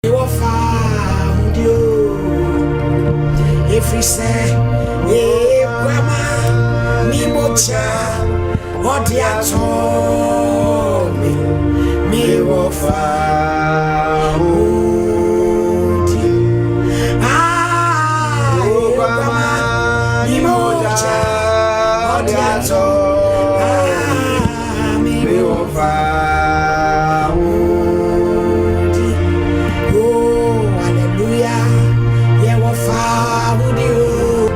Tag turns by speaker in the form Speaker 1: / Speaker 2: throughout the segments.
Speaker 1: Wɔfa ahodi o, ɛfiri sɛ Eguama ne mogya ɔde atɔ me. Mewɔ fahodie. Ah, Eguama ne mogya ɔde atɔ. Ah, mewɔ fahodie. Oh, hallelujah. Yɛwɔ fahodie o.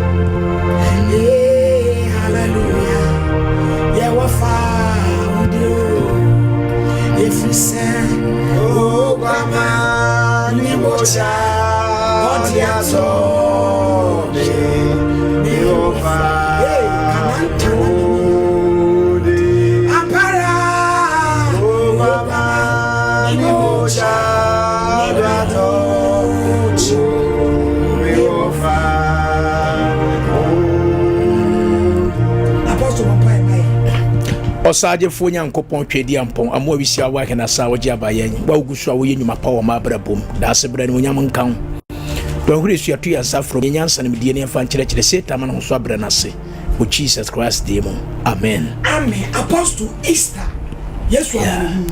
Speaker 1: Eh, hallelujah. Yɛwɔ fahodie o. Ɛfiri sɛ Oguama ne mogya ɔde atɔ me. Mewɔ Hey, kanantana ampara. Oguama ne mogya ɔde atɔ me. Apostle, bɔ mpaeɛ ma yɛ.
Speaker 2: Ɔsaagyefoɔ Nyankopɔn, Twɛdi ampɔn amoa wisia wa ahena sa wogye aba yɛn wa wogu so a woyɛ nnwuma pa wɔ ma abrabom daase berɛ no onyam nka ho dɔnhwere suato yɛn nsa frɛ yɛnya nsanimdie ne yɛmfa nkyerɛkyerɛ Satan ma no ho so abrɛ no ase wɔ Jesus Christ deɛ mu, amen.
Speaker 1: Amen. Apostle, Easter, Yesu amanehunu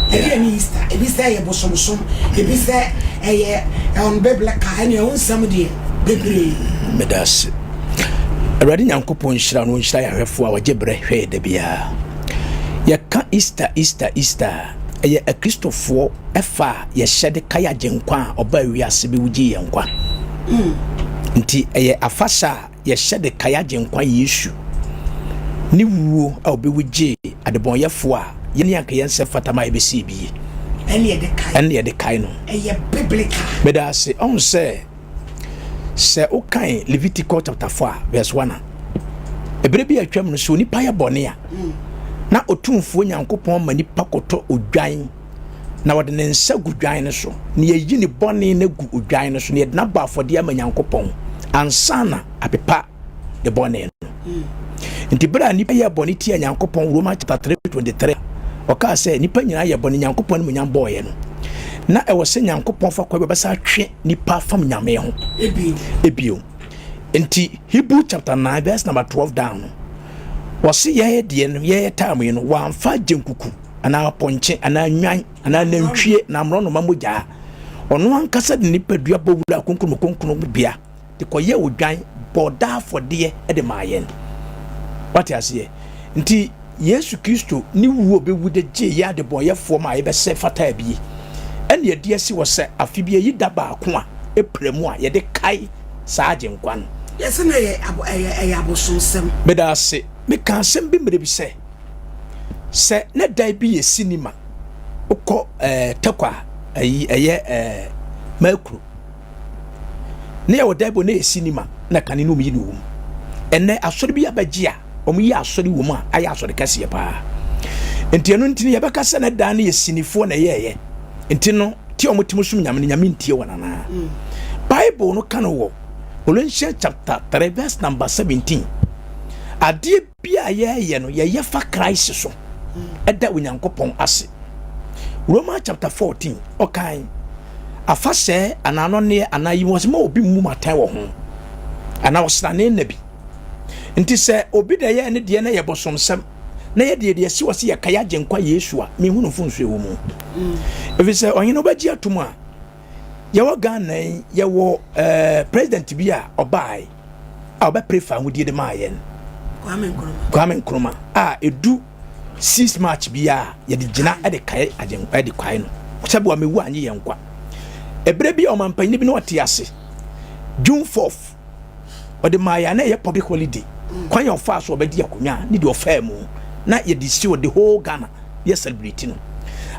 Speaker 1: ɛdeɛ ne Easter? Ebi sɛ ɛyɛ bosomsom, ebi sɛ ɛyɛ unbiblical, ɛne ɛho nsɛm deɛ bebree.
Speaker 2: Meda ase. Awurade Nyankopɔn nhyira no, ɔnhyira yɛahwɛfoɔ a wɔgye berɛ hwɛ yɛ da biara. Yɛka Easter, Easter, Easter a, ɛyɛ Akristofoɔ ɛfa a yɛhyɛ de kae Agyenkwa a ɔbaa wiase bɛwu gye yɛn nkwa. Nti ɛyɛ afahyɛ a yɛhyɛ de kae Agyenkwa Yesu ne wuo a ɔbɛwu gye adebɔnyɛfoɔ a yɛne anka yɛn nsɛ fata ma yɛbɛsii bie.
Speaker 1: Ɛne yɛde kae.
Speaker 2: Ɛne yɛde kae no.
Speaker 1: Ɛyɛ biblical?
Speaker 2: Meda ase. Ɔhu sɛ wokan Leviticus chapter 4 verse 1 a, ɛberɛ bi a atwam no, sɛ onipa yɛ bɔne a, na Ɔtumfoɔ Nyankopɔn ma nipa kɔtɔ odwan na wɔde ne nsa gu dwan no so na yɛyi ne bɔne no agu odwan no so na yɛde no abɔ afɔdeɛ ama Nyankopɔn ansa na apepa ne bɔne no. Nti berɛ a nipa yɛ bɔne tia Nyankopɔn, Roman chapter 3 23, ɔkaa sɛ nipa nyinaa yɛ bɔne, Nyankopɔn no mu nyam bɔɔyɛ no, na ɛwɔ sɛ Nyankopɔn fa kwan bi bɛsa atwe nipa fam Nyame ho.
Speaker 1: Ebio.
Speaker 2: Ebio. Nti Hebrew chapter 9 verse number 12 down no, wɔse yɛyɛ deɛ no, yɛyɛ time yi no, wɔamfa agyenkuku anaa pɔnkye anaa nwan anaa nantwie na mmorɔnoma mogyaa. Ɔno ankasa de nipadua bɔ wura kronkron kronkron bea de kɔyɛ odwan bɔ daa afɔdeɛ de maa yɛn. Wate aseɛ? Nti Yesu Kristo ne wuo a ɔbɛwu de gye yɛ adebɔnyɛfoɔ ma a yɛbɛsɛ fata bie, ɛne yɛde asi hɔ sɛ afe bi ayi da baako a ɛpira mu a yɛde kae saa Agyenkwa no.
Speaker 1: Yɛsɛ na ɛyɛ abo ɛyɛ ɛyɛ abosonsɛm.
Speaker 2: Meda ase. Meka asɛm bi mmerɛ bi sɛ ne dan bi yɛ cinema, wokɔ Tɛkwa ayi, ɛyɛ Makuro ne yɛwɔ dan bi ne yɛ cinema na kane no yi no wɔ mu. Ɛnɛ asɔre bi abɛgye a wɔn yi asɔre wɔ mu a ayɛ asɔre kɛseɛ paa. Nti ɛno nti no, yɛbɛka sɛ ne dan no yɛ sinifoɔ na ɛyɛɛyɛ nti no ti a wɔn ti mu som Nyame no, Nyame ntie wɔn anaa? Bible no ka no wɔ Colossians chapter 3 verse number 17, adeɛ bi a yɛyɛ no, yɛyɛ fa Christ so ɛda Onyankopɔn ase. Romans chapter 14, ɔkan afahyɛ anaa anɔneɛ anaa yi wɔn sɛ ma obi mmu matan wɔ ho anaa ɔsrane nna bi. Nti sɛ obi da yɛ ne deɛ na yɛ bɔsɔmsɛm na yɛ deɛ si wɔ sɛ yɛka yɛ Agyenkwa Yesu a, mehu no mfomso ɛwɔ mu, ɛfiri sɛ ɔhene wobɛgye atom a yɛwɔ Ghana yi, yɛwɔ president bi a ɔbae a ɔbɛpere fa ahodie de maa yɛn.
Speaker 1: Kwame Nkrumah.
Speaker 2: Kwame Nkrumah a ɛdu 6 March bi a yɛde gyina de kae Agyenkwa de kae no sɛbi wa mewu anye yɛn nkwa. Ɛberɛ bi a ɔmampanyin bi na ɔte ase, June 4th, ɔde maa yɛn a na ɛyɛ public holiday. Kwan a ɔfaa so ɔbɛdi akonnwa ne deɛ ɔfaa mu na yɛde si wɔ the whole Ghana yɛ celebrate no.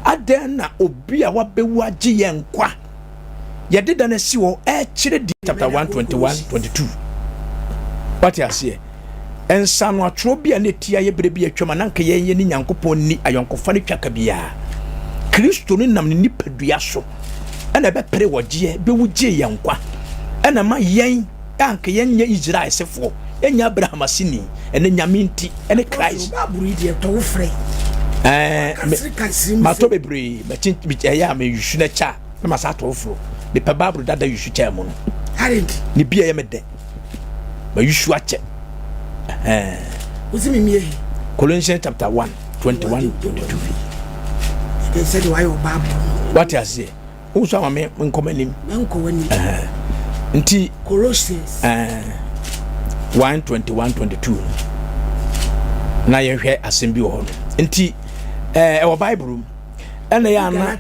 Speaker 2: Adɛn na obi a wabɛwu agye yɛn nkwa yɛde da no asi hɔ ɛkyerɛ di chapter 1 21 22? Wate aseɛ? Nsano atwerɛ bi a na ɛtia yɛ berɛ bi atwam a na nka yɛn yɛ ne Nyankopɔn ni ayɔnkofa no twa ka biara, Kristo no nam ne nipadua so ɛna ɛbɛpere wɔgyeɛ bɛwu gyee yɛn nkwa, ɛna ma yɛn a anka yɛnyɛ Israel sefoɔ, yɛnyɛ Abraham aseni, ɛnɛ Nyame nti ɛne Christ.
Speaker 1: Baaburo yi deɛ, tɔ wo frɛ.
Speaker 2: Ɛɛ,
Speaker 1: Kansiri kansiri mu.
Speaker 2: Matɔ bebree, mɛkyi ɛyɛ a meyusu no kyɛ a. na ma sa ato foforo. Mepɛ Bible dada yusu kyɛn mo no. Ne bi a ɛyɛ me dɛ. Ma yusu akyɛ.
Speaker 1: Wosi mi mie.
Speaker 2: Colossians chapter 1, 21, 22.
Speaker 1: Sɛ de wayɛ ɔbaa.
Speaker 2: Wate aseɛ. Wo nso ama me nkɔ m'anim.
Speaker 1: Nkɔ w'anim.
Speaker 2: Nti.
Speaker 1: Colossians.
Speaker 2: 1 21 22 na yɛhwɛ asɛm bi wɔ hɔ no. Nti ɛwɔ Bible mu. Ɛna yɛ ana.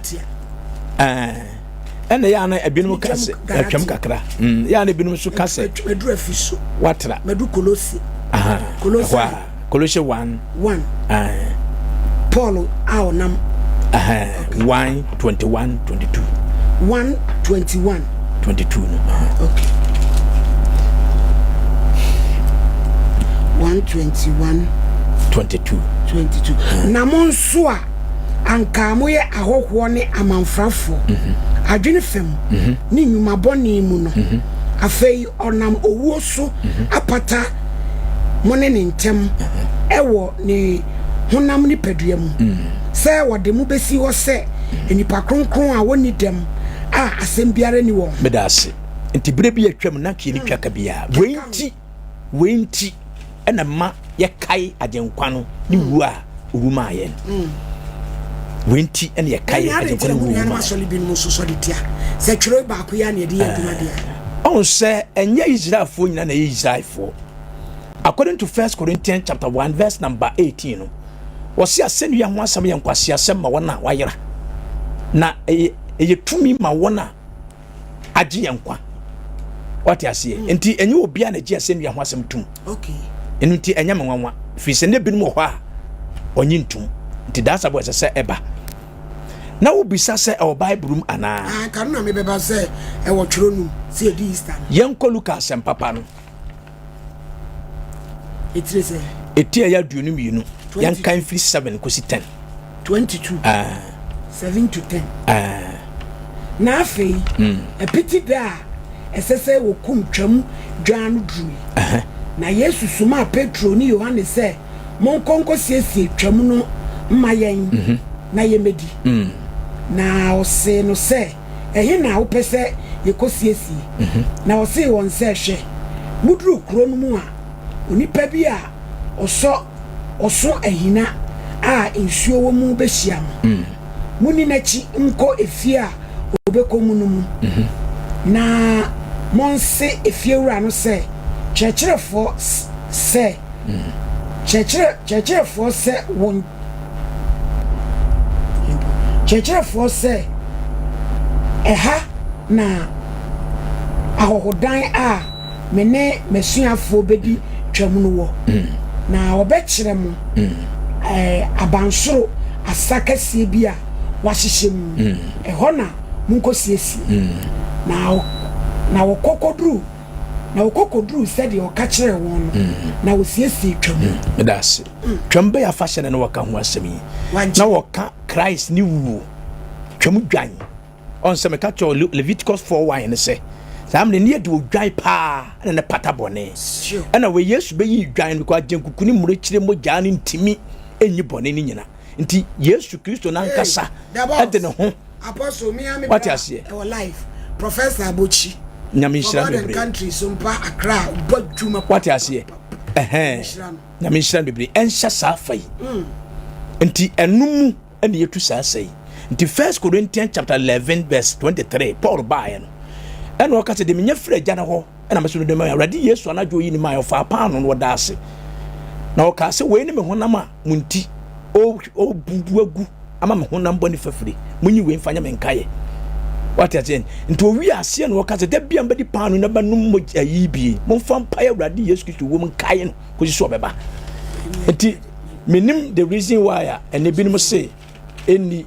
Speaker 2: Ɛna yɛ ana ebinom ka sɛ atwam kakra. Mm, yɛ ana ebinom nso ka sɛ.
Speaker 1: Mɛduru Efeso.
Speaker 2: Watra.
Speaker 1: Mɛduru Kolose.
Speaker 2: Kolose. Kolose 1.
Speaker 1: 1. Paul a ɔnam.
Speaker 2: 1 21 22.
Speaker 1: 1 21.
Speaker 2: 22 no.
Speaker 1: Okay. 1 21.
Speaker 2: 22.
Speaker 1: 22. Na mo nso a anka moyɛ ahɔhoɔ ne amanfrafoɔ mhm. adwene fam mhm. ne nnwuma bɔne mu no mhm. afei ɔnam owuo so apata mo ne ne ntam wɔ ne honam nipadua mu, sɛ wɔde mo bɛsi hɔ sɛ nnipa kronkron a wɔnni dɛm a asɛm biara nni wɔn ho.
Speaker 2: Meda ase. Nti berɛ bi atwam na nka yɛnni twaka biara. Wei nti, wei nti ɛna ma yɛkae Agyenkwa no ne wuo a owu maa yɛn. Wei nti ɛna yɛkae Agyenkwa no wuo maa yɛn.
Speaker 1: Asɔre binom nso sɔre tia sɛ twerɛ baako yi a na yɛde yɛ adwuma deɛ.
Speaker 2: Ɔn sɛ ɛnyɛ Israelfoɔ nyinaa na ɛyɛ Israelfoɔ. According to First Corinthians chapter 1 verse number 18 no, wɔsi asɛnnua ho asɛm yɛ nkwaseasɛm ma wɔn a wɔayera, na ɛyɛ ɛyɛ tumi ma wɔn a agye yɛn nkwa. Wate aseɛ? Mm. Nti ɛnyɛ obiara na gye asɛnnua ho asɛm tum.
Speaker 1: Okay.
Speaker 2: Ɛno nti ɛnyɛ me nwanwa, firi sɛ ne binom wɔ hɔ a ɔnye ntum. Nti daa sabɔ ɛsɛ sɛ ɛba. Na wobisa sɛ ɛwɔ Bible mu anaa?
Speaker 1: Ah, nka no na mebɛba sɛ ɛwɔ twerɛ no mu sɛ yɛdi Easter no.
Speaker 2: Yɛnkɔ Luka asɛmpapa no.
Speaker 1: Etire sɛ.
Speaker 2: Eti a ɛyɛ 22. Yɛnkan mfiri 7 kɔsi 10.
Speaker 1: 22.
Speaker 2: Ah.
Speaker 1: 7 to 10.
Speaker 2: Ah.
Speaker 1: Na afei, mm. apiti da a ɛsɛ sɛ wɔkum twam dwan no durui.
Speaker 2: Uh -huh.
Speaker 1: Na Yesu somaa Petro ne Yohane sɛ, Monkɔ nkɔsiesie twam no mma yɛn mm
Speaker 2: -hmm.
Speaker 1: na yɛmmɛdi.
Speaker 2: Mm.
Speaker 1: Na ɔsee no sɛ, Ɛhe na wopɛ sɛ yekosiesie? Na ɔsee wɔn sɛ, Hwɛ, muduru kuro no mu a, onipa bi a ɔsɔ ɔso ahina a nsuo wɔ mu bɛhyia mo. Monni n'akyi nkɔ efie a ɔbɛkɔ mu no mu, na monse efiewura no sɛ, Kyerɛkyerɛfoɔ sɛ, Kyerɛkyerɛ, kyerɛkyerɛfoɔ sɛ wo. Kyerɛkyerɛfoɔ sɛ, Ɛha na ahɔhodan a me ne m'asuafoɔ bɛdi Twam no wɔ, na wɔbɛkyerɛ mo abansoro asa kɛseɛ bi a wɔahyehyɛ mu, ɛhɔ na monkɔsiesie. Na wɔkɔ kɔduruu Na wɔkɔ kɔduruu sɛdeɛ ɔka kyerɛɛ wɔn no, na wɔsiesiee Twam.
Speaker 2: Meda ase. Twam bɛyɛ afahyɛ na na wɔka ho asɛm yi. Na wɔka Christ ne wuo. Twam dwan. Ɔn sɛ meka kyerɛ Leviticus 4 1 no sɛ, saa mmerɛ ne yɛde odwan paa ɛna ne pata bɔne. Ɛna wɔ Yesu bɛyi dwan no because agyenkuku ne mmirekyire mogyaa no ntumi nyi bɔne no nyina. Nti Yesu Kristo n'ankasa ɛde ne ho.
Speaker 1: Apostle, me ame
Speaker 2: Wate aseɛ?
Speaker 1: Ɛwɔ life. Professor Abochi.
Speaker 2: Nyame nhyira no bebree.
Speaker 1: Country so mpa Accra bɔ dwuma.
Speaker 2: Wate aseɛ? Ɛhɛn. Nyame nhyira no bebree. Ɛnhyɛ saa fa yi. Mm. Nti ɛno mu ɛna yɛtu saa sɛ yi. Nti First Corinthians chapter 11 verse 23 Paul baeɛ no. Ɛna ɔka sɛ deɛ menya firi agya no hɔ ɛna mɛso mede ma Awurade Yesu anadwo yi ne maa ɔfaa paano no ɔda ase. Na ɔkaa sɛ wei ne me honam a mo nti ɔbubu agu ama me honam bɔne fafiri. Monyi wei mfa nyɛ me nkaeɛ. Wate aseɛ? Nti owie aseɛ na ɔka sɛ da bia mbɛdi paano na bɛnom mogya yi bie. Momfa mpaeɛ Awurade Yesu Kristo wom nkae no kɔsi so ɔbɛba. Nti menim the reason why a ɛnɛ binom se ɛnni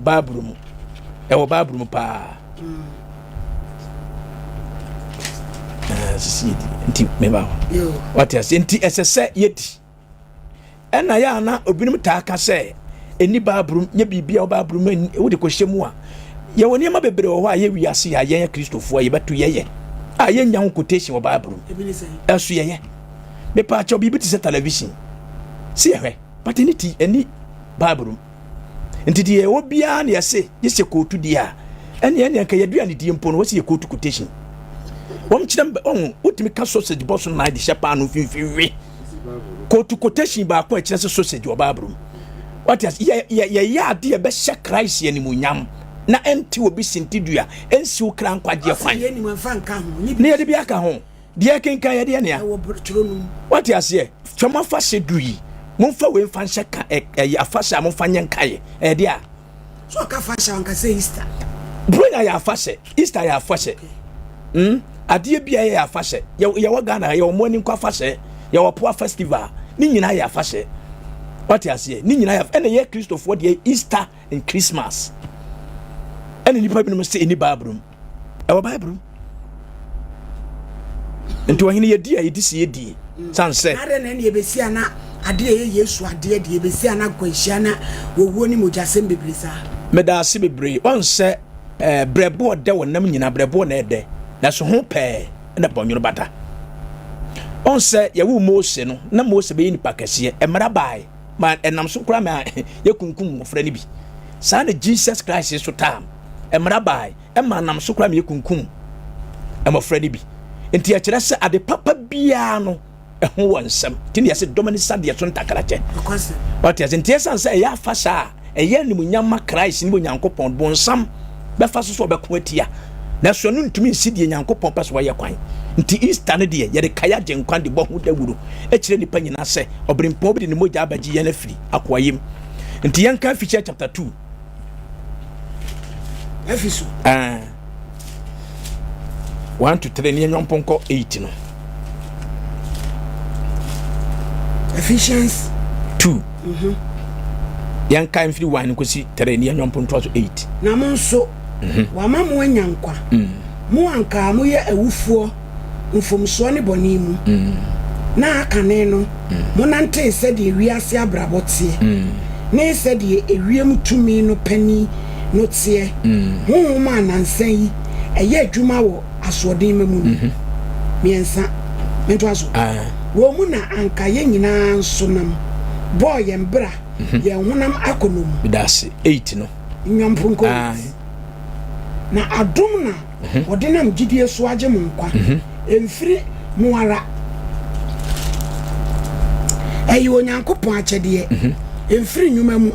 Speaker 2: Bible mu. Ɛwɔ Bible mu paa. Sisi yɛdi nti meba hɔ. Wate aseɛ? Nti ɛsɛ sɛ yɛdi. Ɛna yɛ a na obinom taa ka sɛ ɛnni Bible mu, nyɛ biribi a wɔ Bible mu wode kɔhyɛ mu a. Yɛwɔ nneɛma bebree wɔ hɔ a yɛ wiase a yɛn Kristofoɔ a yɛbɛto yɛyɛ a yɛnnya ho quotation wɔ Bible mu. Ɛso yɛyɛ. Mepaakyɛw biribi te sɛ television. Si yɛhwɛ, but ɛni ti ɛni Bible mu. Nti deɛ ɛwɔ biara na yɛse gye sɛ kootu deɛ a. Ɛne ɛne nka yɛaduane die mpo no wɔsi yɛ quote quotation. Wɔn kyerɛ ɔho wotumi ka sausage bɔ so nan de hyɛ paano mfimfini we. Quote quotation baako a ɛkyerɛ sɛ sausage wɔ Bible mu. Wate ase yɛ yɛ yɛyɛ ade a ɛbɛhyɛ Christ animuonyam na ɛnte obi sintidua ɛnsiw kra nkwagyeɛ kwan. Ne yɛde bi aka ho. Deɛ ɛkenkan yɛ deɛ nea. Wate aseɛ twam afahyɛ du yi momfa wei mfa nhyɛ ka ɛyɛ afahyɛ a momfa nyɛ nkaeɛ ɛyɛ deɛ a.
Speaker 1: So ɔka afahyɛ anka sɛ Easter.
Speaker 2: Buronya yɛ afahyɛ Easter yɛ afahyɛ mm adeɛ bi a yɛ afahyɛ yɛwɔ Ghana yɛwɔ mo ani nkɔ afahyɛ yɛwɔ poa festival ne nyinaa yɛ afahyɛ wate aseɛ ne nyinaa yɛ ɛna yɛ Kristofoɔ deɛ Easter and Christmas ɛna nipa binom sɛ ɛni Bible mu ɛwɔ bible mu nti ɔhene yɛdi a yɛdi si yɛdie san sɛ
Speaker 1: adɛn na ɛne yɛbɛsi ana adeɛ ɛyɛ yesu adeɛ deɛ yɛbɛsi ana nkwanhyia na wɔwuo ne mogyasɛm bebree saa
Speaker 2: meda ase bebree ɔn sɛ eh, brɛboɔ dɛ wɔ nam nyina brɛboɔ na ɛdɛ na so ho pɛɛ na bɔnwono bata ɔn sɛ yɛwo mose no na mose bɛyɛ nipa kɛseɛ mmara bae ma ɛnam so koraa ma yɛkunkum mmɔfra no bi saa na jesus christ so taa mmara bae ɛma nam so koraa ma yɛkunkum mmɔfra no bi nti ɛkyerɛ sɛ ade papa biara no ɛho wɔ nsɛm nti ne yɛsɛ dɔm ani sadeɛ so ntakrakyɛ ɔte ase nti ɛsiane sɛ ɛyɛ afahyɛ a ɛyɛ animuonyam ma Christ ne Onyankopɔn bonsam bɛfa so sɛ ɔbɛko atia nanso ɛno ntumi nsi deɛ Nyankopɔn pɛ so wɔyɛ kwan nti Easter no deɛ yɛde kae agyenkwa de bɔ ho dawuro kyerɛ nnipa nyinaa sɛ ɔberempɔn bi de ne mogya abɛgye yɛn afiri akoayɛ mu nti yɛnka Ephesians chapter 2
Speaker 1: Efeso.
Speaker 2: Uh, 1 to 3 ne yɛnyɔ mpɔnkɔ 8 no.
Speaker 1: Ephesians
Speaker 2: 2. Mm -hmm. Yɛnka mfiri 1 nkosi 3 ne yɛnyɔ mpɔntoa so 8.
Speaker 1: Na mo nso, mm -hmm. wama mo anya nkwa. Mm. Mo anka moyɛ awufoɔ mfomsoɔ ne bɔne mu, na akane no monantee sɛdeɛ wiase abrabɔ teɛ, ne sɛdeɛ ewiem tumi no panin no teɛ, honhom a nansa yi ɛyɛ adwuma wɔ asoɔdenma mu no. Mmiɛnsa, mentoa so? Wɔn mu na anka yɛn nyinaa nso nam bɔɔ yɛn bra yɛn honam akɔnnɔ mu.
Speaker 2: Meda ase. 8 no.
Speaker 1: Nnwamponkɔ 8. Na adom na wɔde nam gyidie so agye mo nkwa, ɛmfiri mo ara. Ɛyɛ Onyankopɔn akyɛdeɛ, ɛmfiri nnwuma mu,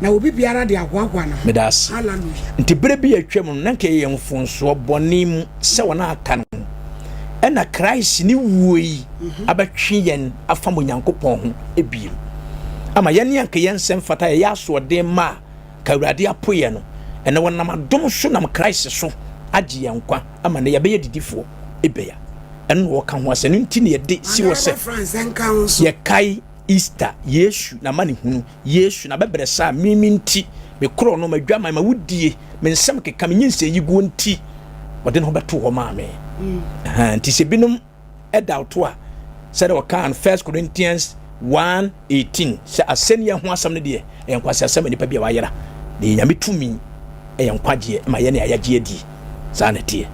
Speaker 1: na obi biara de ahoahoa ne ho.
Speaker 2: Meda ase.
Speaker 1: Hallelujah.
Speaker 2: Nti berɛ bi a atwam no, na nka yɛyɛ mfomsoɔ bɔne mu sɛ wɔn a aka no ho. Ɛna Christ ne wuo yi abɛtwe yɛn afam Onyankopɔn ho bio. Ama yɛne anka yɛn nsɛm fata, yɛyɛ asoɔden ma a, Ka Awurade apo yɛn no, ɛnɛ wɔnam adom so nam Christ so agye yɛn nkwa ama nnɛ yɛabɛyɛ didifoɔ. Ebɛya. Ɛno na wɔka ho asɛm. Ɛno nti na yɛde si hɔ sɛ yɛkae Easter, Yesu n'amanehunu, Yesu n'abɛbrɛsɛ a me me nti, me korɔ no, m'adwaman, m'awudie, me nsɛm keka, me nyinsɛnyiguo nti, ɔde ne ho bɛtoo hɔ maa me. Mm. Nti sɛ binom doubt a, sɛdeɛ wɔkaa no First Corinthians 1 18 sɛ asɛnniɛ ho asɛm no deɛ ɛyɛ nkwaseasɛm ma nipa bi a wayera na ɛyɛ nyame tumi ɛyɛ nkwagyeɛ ma yɛne a yɛagye adie saa na ɛteɛ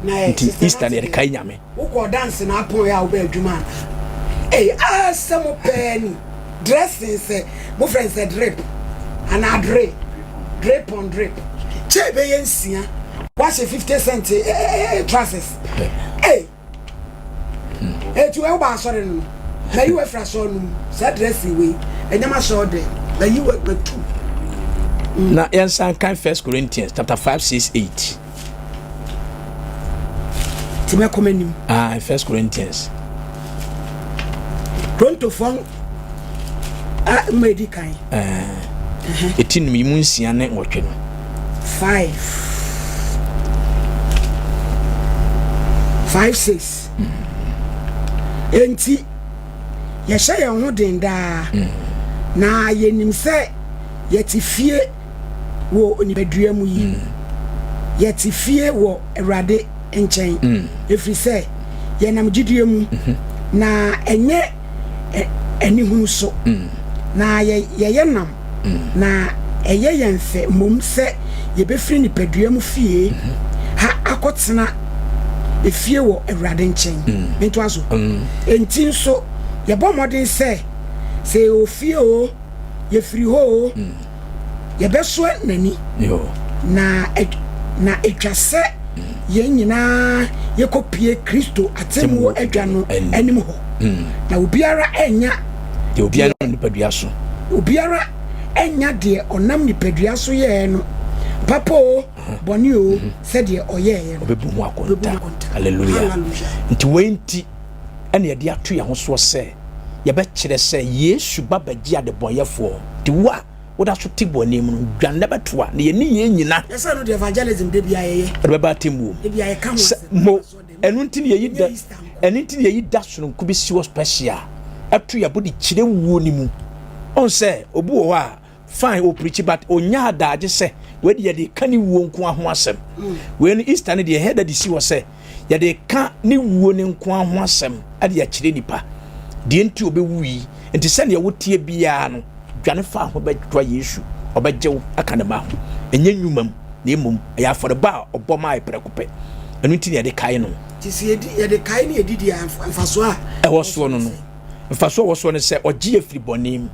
Speaker 2: nti Easter no yɛde kae nyame
Speaker 1: wokɔ dance na apɔn yɛ a wobɛ adwuma ana ei asɛm pɛɛ ni dressing sɛ mo frɛ sɛ drip anaa drip drip on drip kyɛ ɛbɛyɛ nsia wahyɛ 50 cent eh, eh, eh, trousers ei Eti wei woba asɔre no no mayi wo afiri asɔre no mu saa dressing wei ɛnyɛ m'asɔre dɛ mayi wo matu.
Speaker 2: Na yɛnsan kan First Corinthians chapter 5 6 8.
Speaker 1: Ti mɛkɔ m'anim.
Speaker 2: Ah, First Corinthians.
Speaker 1: Korintofoɔ a mma edi kan.
Speaker 2: Eti num yi mu nsia ne nwɔtwe no.
Speaker 1: 5 5 6 Enti yɛhyɛ yɛn ho den daa, na yɛnim sɛ yɛte fie wɔ nipadua mu yi, yɛte fie wɔ Awurade nkyɛn, ɛfiri sɛ yɛnam gyidie mu, na ɛnyɛ anihunu so, na yɛyɛ nam, na ɛyɛ yɛn fɛ mmom sɛ yɛbɛfiri nipadua mu fie ha akɔtena efie wɔ Awurade nkyɛn. Mentoa so. Enti nso yɛbɔ mmɔden sɛ, sɛ yɛwɔ fie oo, yɛfiri hɔ oo, yɛbɛsoɛ n'ani. Na, Na ɛtwa sɛ yɛn nyinaa yɛkɔpue Kristo atemmuo adwa no anim hɔ, na obiara annya
Speaker 2: deɛ obiara nam nipadua so.
Speaker 1: Obiara annya deɛ ɔnam nipadua so yɛɛ no, papa oo, bɔne oo, sɛdeɛ ɔyɛeɛ no.
Speaker 2: Ɔbɛbu ho akonta. Hallelujah. Nti wei nti ɛna yɛde ato yɛn ho soɔ sɛ yɛbɛkyerɛ sɛ Yesu ba bɛgye adebɔnyɛfoɔ. Nti wo a woda so te bɔne mu no, dwane na bɛtoa, na yɛne yɛn nyina.
Speaker 1: Ɛsɛ no deɛ evangelism da biara yɛyɛ.
Speaker 2: Ɛde bɛba atemmuo mu.
Speaker 1: Da biara yɛka ho asɛm.
Speaker 2: Mo, ɛno nti na yɛyi da, ɛno nti na yɛyi da sononko bi si hɔ special, ɛto yɛbo de kyerɛ wuo no mu. Ɔn sɛ, obi wɔ hɔ a, fine, ɔpreachi but ɔnya adaagye sɛ, wei deɛ yɛde ka ne wuo nko ara ho asɛm. Wei no, Easter no deɛ, yɛhɛ da de si hɔ sɛ, yɛde ka ne wuo no nko ara ho asɛm de akyerɛ nipa deɛ nti ɔbɛwui. Nti sɛdeɛ woteɛ biara no, dwane fa ho bɛtoa Yesu, ɔbɛgye wo aka ne mma ho. Ɛnyɛ nnwuma mu, na mmom ɛyɛ afɔrebɔ a ɔbɔ maae prɛko pɛ. Ɛno nti na yɛde kae no.
Speaker 1: Nti sɛ yɛde kae ne yɛdidi a, mfasoɔ
Speaker 2: a ɛwɔ soɔ no no. Mfasoɔ a ɛwɔ soɔ ne sɛ ɔgye yɛ firi bɔne mu,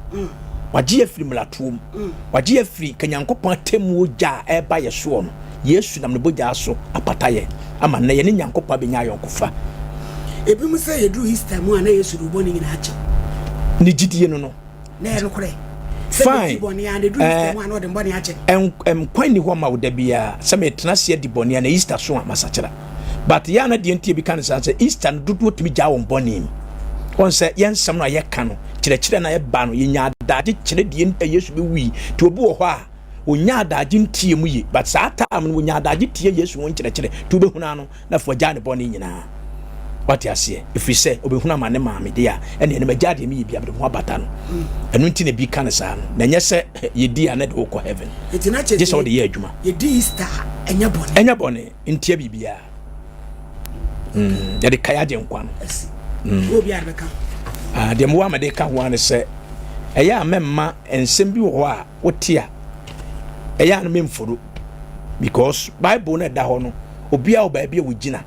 Speaker 2: wagye yɛ firi mmaratoɔ mu, wagye yɛ firi ka Nyankopɔn atemmuo gya a ɛreba yɛ soɔ no. Yesu nam ne bogyaa so apata yɛn ama nnɛ yɛne Nyankopɔn abɛnya ayɔnkofa.
Speaker 1: Ebinom sɛ yɛduru Easter mu a na Yesu de wo bɔne nyinaa akyɛ wo.
Speaker 2: Ne gyidie no no.
Speaker 1: Na ɛyɛ nokorɛ. Sɛ
Speaker 2: Fine.
Speaker 1: medi bɔne a na ɛduru Easter mu a na ɔde me bɔne akyɛ
Speaker 2: me. Nkwa nni hɔ ma wo da biara sɛ metena ase adi bɔne a na Easter so a masakyera. But yɛ a na deɛ nti ebi ka no saa sɛ Easter no dodoɔ tumi gyaa wɔn bɔne mu. Wɔn sɛ yɛn nsɛm no a yɛka no, kyerɛkyerɛ no a ɛba no, yɛnya adagye kyerɛ deɛ nti a Yesu bɛwui. Nti obi wɔ hɔ a, ɔnya adagye ntie mu ye, but saa time no ɔnya adagye tie Yesu ho nkyerɛkyerɛ, nti wobɛhunu ano na afei wagyaa ne bɔne nyinaa. Wate aseɛ? Ɛfiri sɛ ɔbɛhunu ama ne maame deɛ a, ɛne ɛno magyaa deɛ meyɛ bia mede me ho abata no. Ɛno nti na bi ka no saa no. Na ɛnyɛ sɛ yɛdi a na de wokɔ heaven. Gye sɛ wode yɛ adwuma.
Speaker 1: Yɛdi Easter a, ɛnyɛ bɔne.
Speaker 2: Ɛnyɛ bɔne. Ntia biribiara. Mm, yɛde kae agye nkwa no.
Speaker 1: Mm.
Speaker 2: Ah, deɛ mewɔ a mede ka ho ara ne sɛ ɛyɛ a mɛmma nsɛm bi wɔ hɔ a wote a ɛyɛ a no memforo because bible no ɛda hɔ no obiara wɔ baabi a wɔgyina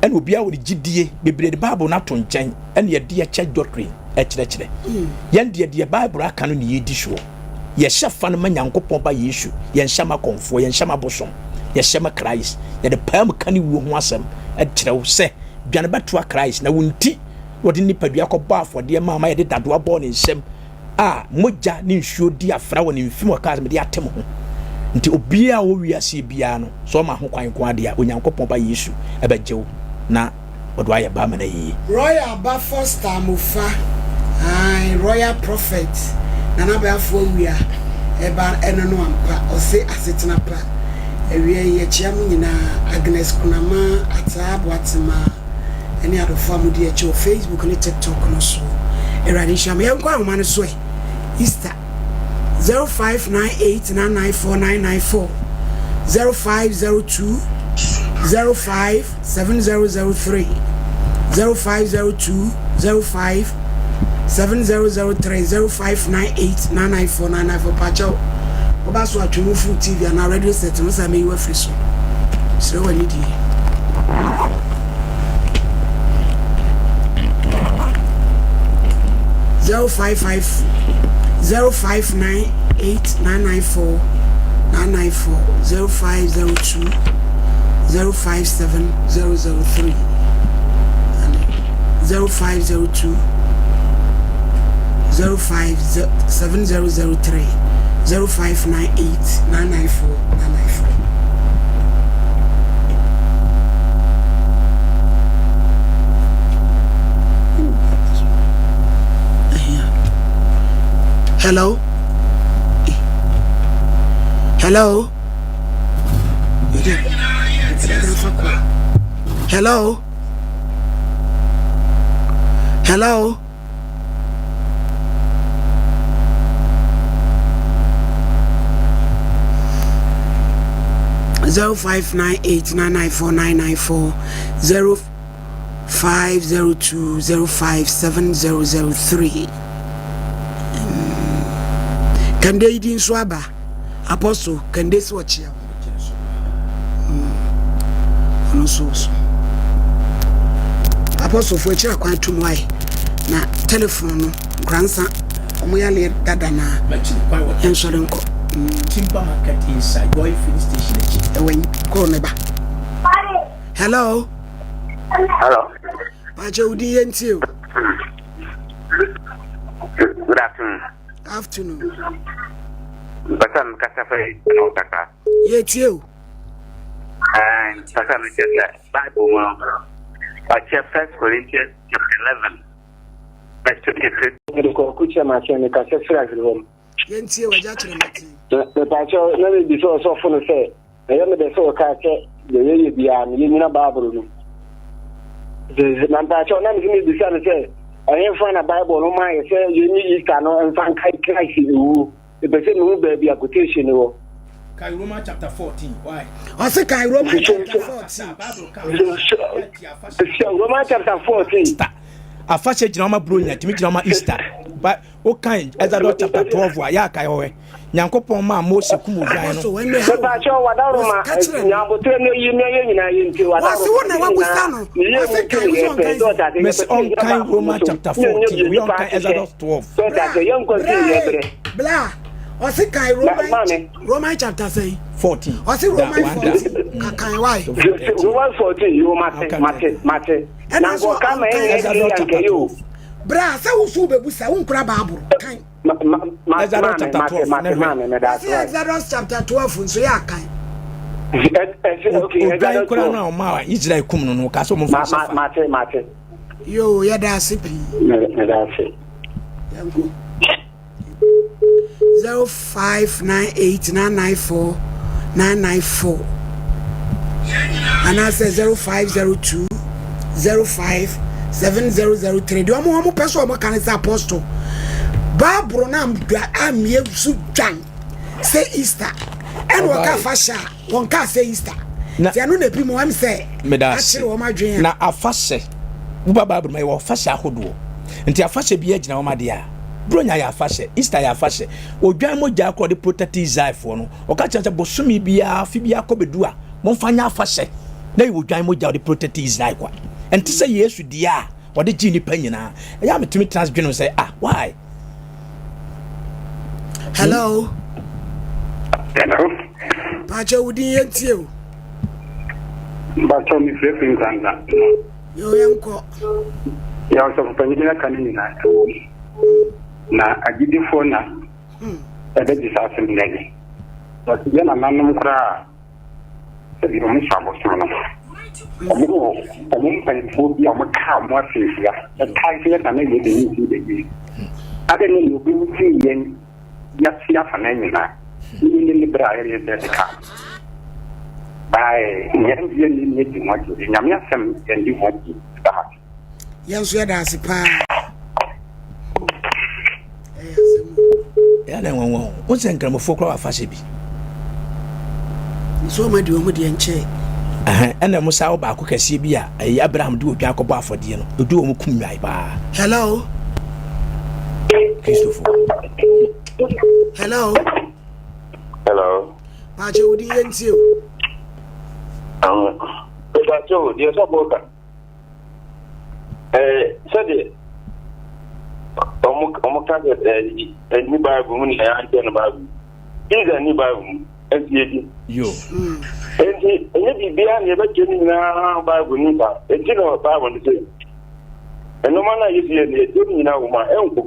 Speaker 2: ɛna obiara wɔ ne gyidie bebree de bible no ato nkyɛn ɛna yɛde ɛkyɛ doctrine ɛkyerɛkyerɛ mm. yɛn deɛ deɛ bible aka no ne yɛdi soɔ Yɛhyɛ fa no ma Nyankopɔn Ba Yesu, yɛnhyɛ ma kɔmfoɔ, yɛnhyɛ ma bosom, yɛhyɛ ma Christ. Yɛde paa mu ka ne wuo ho asɛm kyerɛ wo sɛ, dwane bɛtoa Christ, na wo nti na ɔde ne nipadua kɔbɔɔ afɔdeɛ maa ma yɛde dadoa bɔɔ ne nsam a mogya ne nsuo di afra wɔ ne mfe mu ɔkaa sɛ mede ate mo ho. Nti obiara a ɔwɔ wiaseɛ biara no, sɛ ɔma ho kwan nko ara deɛ a, Onyankopɔn Ba Yesu bɛgye wo na Wɔde wo ayɛ ba ama no ayɛ yie.
Speaker 1: Royal ba Foster Amofa ae Royal Prophet Nana Abeafo Awia ɛba ɛno no ampa ɔse asetena pa Awia yi yɛkyea mo nyinaa Agnes Kunama Ataa Boatema ɛne adɔfo a modi akyi wɔ Facebook ne TikTok no so Awurade nhyira mo Yɛnkɔ ahoma no so ɛ Easter 0598994994 0502 05 7003 0502 05 7003 0598 994 994 Pakyɛw, woba so a twe wo firi TV anaa radio set no saa mɛyi wo afiri so. Srɛ w'ani die. 055 0598 994 994 0502 057 003 and 0502 05 7003 0598 994 994. Hello? Hello? Hello? Hello? 0598994994 0502057003 Kande yi di nso aba. Apostle Kande sɛ ɔkyea wo. Ɔno nso wɔ so. Apostle fo akyiri akwan atum ayɛ na telephone no nkoransa wɔn yaleɛ dada na yɛnsɔre nkɔ.
Speaker 2: Timber Market inside Joy Filling Station akyi.
Speaker 1: Ɛwɔ yi kɔɔ ne ba. Hello.
Speaker 3: Hello.
Speaker 1: Pàṣẹ odi yẹn ti o.
Speaker 3: Good afternoon.
Speaker 1: Afternoon.
Speaker 3: Mpɛsɛ mekasa fɛ ɛna ɔkasa.
Speaker 1: Yɛ tie o.
Speaker 3: Mpɛsɛ mekyɛ sɛ Bible mu no ɔkyɛ First Corinthians chapter 11 verse 23.
Speaker 4: Mede Kwaku Kyerematen mekasa firi Ahwerewam.
Speaker 1: Yɛntie w'agya Kyerematen.
Speaker 4: Mepaakyɛw na mebisa ɔsɔfo no sɛ ɛyɛ me dɛ sɛ ɔkaa sɛ deɛ yɛyɛ biara no yɛnyina Bible no mu. Na mpaakyɛw na mese mebisa no sɛ ɛhefa na Bible no ma yɛ sɛ yɛnyi Easter no mfa nkae Christ ewuo. Mepɛ sɛ mehu baabi a quotation no wɔ.
Speaker 2: Kae Romans chapter 14. Why?
Speaker 1: Ɔse kae Romans chapter 14.
Speaker 4: Romans chapter 14.
Speaker 2: Afahyɛ gyina ɔma Buronya, tumi gyina ɔma Easter. Ba wokan Exodus chapter 12 a, yɛ akae hɔ ɛ. Nyankopɔn maa Mose kum odwan no.
Speaker 4: Mepakyɛw wadaroma nyabotrɛ no yi na yɛ nyinaa yɛ nti wadaroma.
Speaker 1: Wɔse wo na wabusa no. Wɔse kan wo sɛ ɔnkan sɛ.
Speaker 2: Mese ɔnkan Romans chapter 14, wei ɔnkan Exodus 12.
Speaker 1: Bra, bra. Ɔse kan Roman Roman chapter sɛn?
Speaker 2: 14.
Speaker 1: Ɔse Roman 14. Kakan why?
Speaker 4: Roman 14 yo mate mate mate.
Speaker 1: Ɛna nso ɔnkan
Speaker 2: Exodus chapter 12.
Speaker 1: Bra sɛ wo so wobɛbusa wonkura Bible kan.
Speaker 2: Exodus chapter 12 ne hwɛ.
Speaker 1: Ɔse Exodus chapter 12 nso yɛ akan.
Speaker 2: Odwan koraa no a ɔma Israel kum no no ɔka sɛ ɔmfa nhyɛ fa.
Speaker 4: Mate mate.
Speaker 1: Yoo yɛda ase pii.
Speaker 4: Meda ase.
Speaker 1: Yɛnkɔ. 0598 994 994 anaasɛ 0502 05 7003 deɛ ɔmo ɔmo pɛ sɛ ɔmo ka ne sɛ apostle baaburo no ammie so dwan sɛ easter ɛna ɔka afahyɛ a wɔn kaa sɛ easter nti ɛno na ebi mu wɔn sɛ akyere wɔn adwene
Speaker 2: na afahyɛ woba baaburo ma yɛ wɔ afahyɛ ahodoɔ nti afahyɛ bi agyina wɔn adeɛ a Buronya yɛ afahyɛ, Easter yɛ afahyɛ. Odwan mogya korɔ de protect Israelfoɔ no. Ɔka kyerɛ sɛ bosome biara, afe biara kɔ bɛdu a, momfa nyɛ afahyɛ. Na yɛ odwan mogya ɔde protect Israel kwa. Ɛnte sɛ Yesu deɛ a ɔde gye nnipa nyinaa. Ɛyɛ a metumi tena ase dwene sɛ, ah, why?
Speaker 1: Hello.
Speaker 3: Hello.
Speaker 1: Pakyɛ wo din yɛntie o.
Speaker 3: Mpakyɛ mefirefiri Nkranta.
Speaker 1: Yo, yɛnkɔ.
Speaker 3: Yɛ ɔsɔfo panyin aka ne nyinaa ɛwɔ mu. Na agyidifoɔ na ɛbɛgye saa asɛm no adi. Wɔte yɛ nananom koraa sɛdeɛ wɔn sɔ abosom no. Wɔn wɔ wɔn mpanyinfoɔ bi a wɔn kaa wɔn asɛmfua ɛkae sɛ yɛ nana yɛ bɛyi nti bɛyi. Adɛn ne na obi firi yɛn wiase afanan nyinaa ne ne ne berɛ a yɛyɛ sɛ ɛde ka. Bae yɛn deɛ ne ne di ho akyi. Nyame asɛm yɛn di ho akyi.
Speaker 1: Yɛn nso yɛda ase paa. Ɛyɛ asɛm o.
Speaker 2: Ɛyɛ na nwanwa o. Wo sɛ nkramofoɔ koraa wɔ afahyɛ bi.
Speaker 1: Nso ɔma di wɔn deɛ nkyɛn.
Speaker 2: Ɛna mo saa wɔ baako kɛseɛ bi a ɛyɛ Abraham de odwan akɔbɔ afɔdeɛ no. Odu wɔn kum nwan paa.
Speaker 1: Hello.
Speaker 2: Kristofo.
Speaker 1: Hello.
Speaker 3: Hello.
Speaker 1: Paakyɛ wo din yɛ ntie o.
Speaker 3: Paakyɛ o deɛ sɔfo ka. Ɛɛ sɛdeɛ wɔn wɔn ka sɛ ɛɛ ɛni Bible mu na yɛankyɛ no Bible mu. Pizza ni Bible mu nti yɛdi.
Speaker 2: Yo.
Speaker 3: Nti ɛnyɛ biribiara na yɛbɛkyɛ no nyinaa Bible ni saa. Nti na Bible no sɛ nneɛma no a yɛsi yɛ no yɛkyɛ no nyinaa wɔ mu a ɛnko.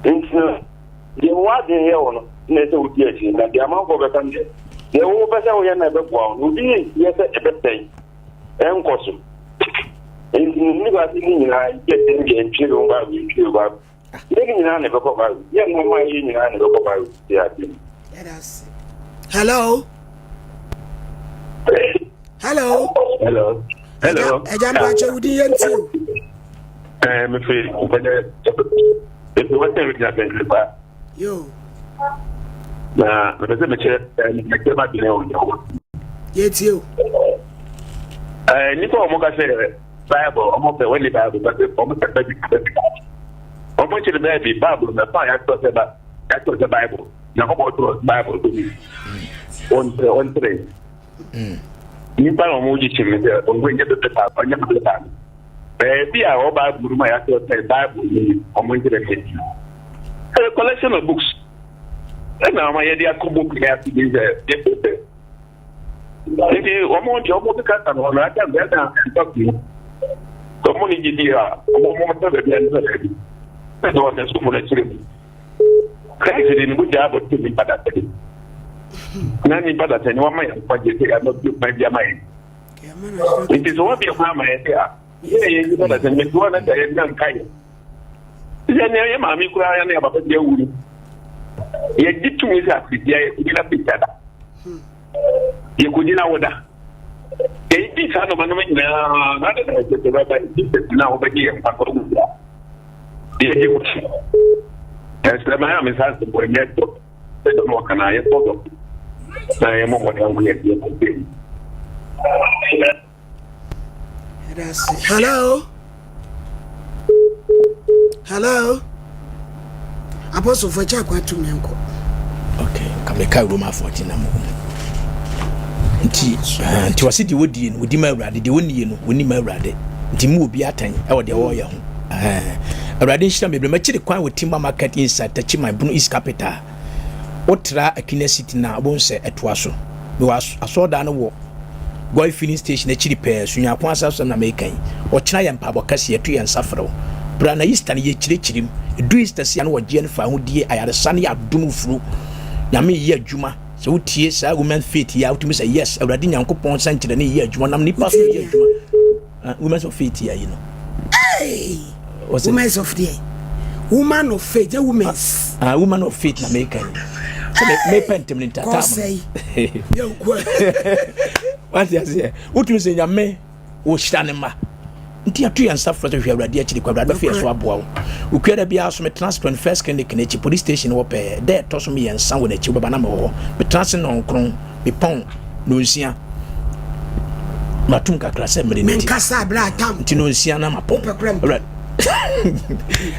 Speaker 3: Nti no deɛ wo adwene yɛ wɔ no na ɛsɛ wodi akyi na deɛ amanfoɔ bɛka no deɛ deɛ wopɛ sɛ woyɛ na ɛbɛboa wo no obi yɛ sɛ ɛbɛsɛe. ɛnkɔ so. Nti ne nnipa ase ne nyinaa yɛ den deɛ ntwe ho Bible ntwe ho Bible. Yɛ ne nyinaa na ɛbɛkɔ Bible. Yɛ nneɛma yɛ nyinaa na ɛbɛkɔ Bible. Yɛ ade.
Speaker 1: Hello. Hello.
Speaker 3: Hello. Hello.
Speaker 1: Ẹja mpa kyɛ wudi yɛ nti o.
Speaker 3: Ɛɛ mefe nkɔdɛ efi wɔsɛ regional bɛnkiri pa.
Speaker 1: Yo.
Speaker 3: Na mepɛ sɛ mekyerɛ mekyerɛ m'adwene wɔ deɛ wɔ.
Speaker 1: Yɛtie o.
Speaker 3: Ɛɛ nnipa a wɔka sɛ Bible wɔn pɛ wɔn ni Bible bɛ wɔn pɛ baabi baabi. Wɔn kyerɛ baabi Bible na fa yɛatwerɛ sɛ ba yɛatwerɛ sɛ Bible na wɔn twerɛ Bible so bi. Wɔn kyerɛ wɔn kyerɛ. Nnipa na wɔn gye kyim sɛ wɔn nyɛ bɛbɛ pa wɔn nyɛ bɛbɛ pa. Baabi a wɔ Bible mu a yɛatwerɛ sɛ Bible ni wɔn nkyerɛ baabi. Ɛyɛ collection of books. Ɛna ama yɛde akɔbɔ kura ase bi sɛ yɛpɛ sɛ nti wɔn deɛ wɔn keka sa no ɔno aka bɛɛ na ɛmfa kuo sɛ wɔn ne gyidi a wɔn wɔn sɛ baabi a nsa baabi sɛ deɛ wɔsɛ sofo no akyerɛ mu Christ de ne mogya abɔto nipa dasani na nipa dasani wama yɛn nkwagye sɛ yɛama bi kwan bi ama yɛn nti sɛ wɔabie kwan ama yɛn sɛ a yɛn yɛn nipa dasani mɛti wɔn na sɛ yɛn nka yɛn Sɛ nea yɛ maame koraa ne ababa bi awu no, yɛgye tumi sɛ afirihyia yɛkɔgyina picture da, yɛkɔgyina wo da. Yɛdi saa nɔma nɔma nyinaa na ade na ɛsɛ sɛ bɛba Jesus na wobɛgye yɛn nkwa kɔ wu a yɛgye wo so. Ɛsrɛ ma yɛ a me nsa ase bɔ ɛnyɛ dɔ sɛ dɔ no ɔka na yɛbɔ dɔ na yɛmmɔ mmɔden ho yɛ deɛ kɔpɛ mu.
Speaker 1: Hello. Hello. Apostle for check what to me nko.
Speaker 2: Okay, ka me ka Roma 14 na mo. Nti, eh, nti wɔse deɛ wɔdie no wɔdi ma awurade deɛ wɔnnie no wɔnni ma awurade nti mu obi atɛn ɛwɔ deɛ wɔreyɛ ho eh, awurade nhyira me bebree makyiri kwan wɔ timber market inside Techiman Bono East Capital wotra Akina City na wobɛhu sɛ ɛtoa so mewɔ asɔɔdan no wɔ Goil filling station akyiri pɛɛ, Sunyako asase na meka yi. Ɔkyena yɛ mpaebɔ kɛse, yɛto yɛn nsa frɛ wo. Bra na Easter no yɛkyerɛkyerɛ mu. Ɛdu Easter sia no wɔgyeɛ no fa ahodie, ayaresa ne adom furu. Nyame yɛ adwuma. Sɛ wotie saa women faith yi a wotumi sɛ yes, Awurade Nyankopɔn sɛnkyerɛnne yɛ adwuma nam nipa so yɛ adwuma. Uh, women of faith yi no.
Speaker 1: Hey! Women of deɛ. Woman of faith, the women's.
Speaker 2: Ah, uh, woman of faith na meka yi. Sɛ me mepɛ ntɛm ne ntata.
Speaker 1: Kɔsɛi.
Speaker 2: Wate aseɛ. Wotumi sɛ nyame wɔhyira ne ma. Nti ato yɛn nsa frɛ sɛ hwɛ awurade akyiri kɔ awurade bɛfɛ yɛ so aboa wo. Okuada biara so metena ase 21st clinic n'akyi police station wɔ pɛɛ. Dɛ ɛtɔ so mmiɛnsa wɔ n'akyi wobɛba na mewɔ hɔ. Metena ase nnɔnkron. Mepɔn nonsia. Matum kakra sɛ mmere no nti.
Speaker 1: Menkasa bere atam.
Speaker 2: Nti nonsia na mapɔn.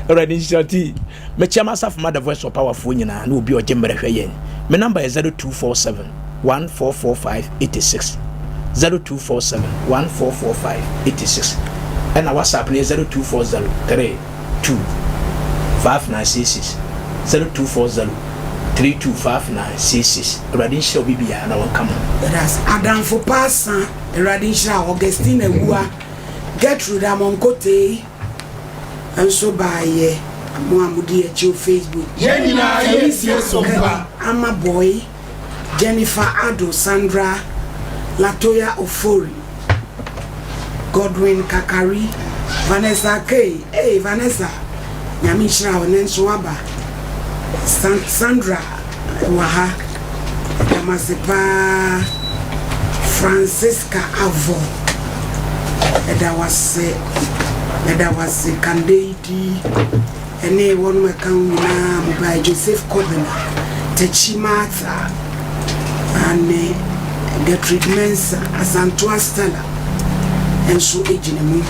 Speaker 2: Awurade nhyira ti. Mekyia m'asafo ma The Voice of Power foɔ nyinaa ne obi a ɔgye mmerɛ hwɛ yɛn. Me number yɛ 0247 1445 86. 0247 1445 86. Ɛna WhatsApp no yɛ 0240 3 2 5966. 0240 32 5966. Awurade nhyira obi biara na ɔnka mo ho.
Speaker 1: Yɛda ase. Adamfo pa asa Awurade nhyira wo. Augustine Awuah, Gertrude Amonkotei nso baayɛ. Mo a modi yɛn akyi wɔ Facebook.
Speaker 5: Yɛn nyinaa yɛretie
Speaker 1: Felicia
Speaker 5: som pa.
Speaker 1: Okadi, Ama Boy, Jennifer Addo, Sandra Latoya Ofori, Godwin Kakari, Vanessa Kay, ei Vanessa Nyame nhyira wo, ɛnɛ nso woaba. Sandra wɔ ha, yɛda mo ase paa. Francisca Avɔ, yɛda wo ase, yɛda wo ase. Kandeidi ɛne wɔnom ɛka ho nyinaa mo bae. Joseph Kobena, Takyi Martha, ane Gertrude Mensah, Asantoa Stella nso gyina mu.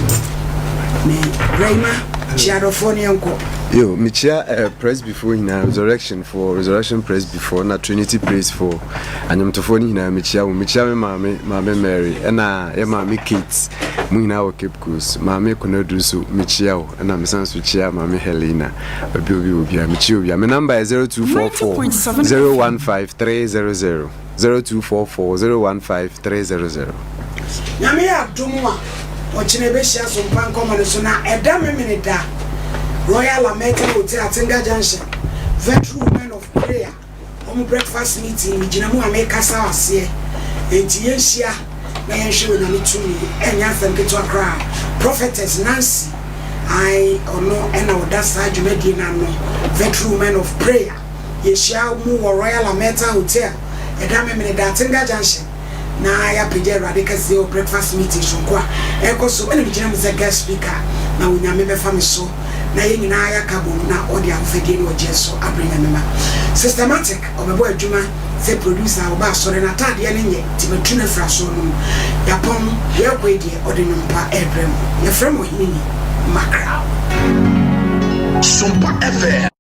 Speaker 1: Me Brɛma, kyia adɔfoɔ no yɛnkɔ.
Speaker 6: Yo, mekyia eh, Presbyfoɔ nyinaa, Resurrectionfoɔ, Resurrection Presbyfoɔ, na Trinity Praisefoɔ, anwomtofoɔ no nyinaa mekyia mo. Mekyia me maame, Maame Mary, ɛna yɛ maame Kate, mo nyinaa wɔ Cape Coast. Maame Konadu nso mekyia wo, ɛna mesan nso kyia Maame Helena, baabi obi wɔ biara, mekyia obiara. Me number yɛ 0244 015 300, 0244 015 300.
Speaker 1: Nyame yɛ adom a, ɔkyena yɛbɛhyia so mpa nkɔmmɔ no so na ɛda Memeneda, Royal American Hotel, Atenga Junction, Virtue Women of Prayer, wɔn breakfast meeting, megyina mu a mekasa wɔ aseɛ. Enti yɛnhyia na yɛnhwɛ Onyame tumi, ɛnyɛ asɛm ketewa koraa. Prophetess Nancy, ae, ɔno na ɔda saa dwumadie no ano, Virtue Women of Prayer. Yɛhyia mu wɔ Royal American Hotel, ɛda Memeneda, Atenga Junction. na yɛapagya Awurade kɛseyɛ wɔ breakfast meeting soronko a ɛrekɔ so. Me na megyina mu sɛ guest speaker, na Onyame bɛfa me so na yɛn nyinaa yɛaka abom na ɔde ahofadie ne ɔgyeɛ so abrɛ Nyame mma. Systematic, ɔbɛbɔ adwuma sɛ producer a ɔba asɔre, n'ataadeɛ no nyɛ nti matu no afiri asɔre no mu. Yɛapɔn, yɛrekɔ yi deɛ ɔde nnwom pa rebrɛ mo. Yɛfrɛ me Ɔheneni Mackerel.
Speaker 7: Sompa FM.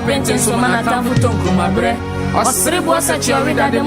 Speaker 5: penten so ma n'atamfo tɔ nkurumaberɛ. Ɔsere boɔ sɛ kyeɔwe dade mu.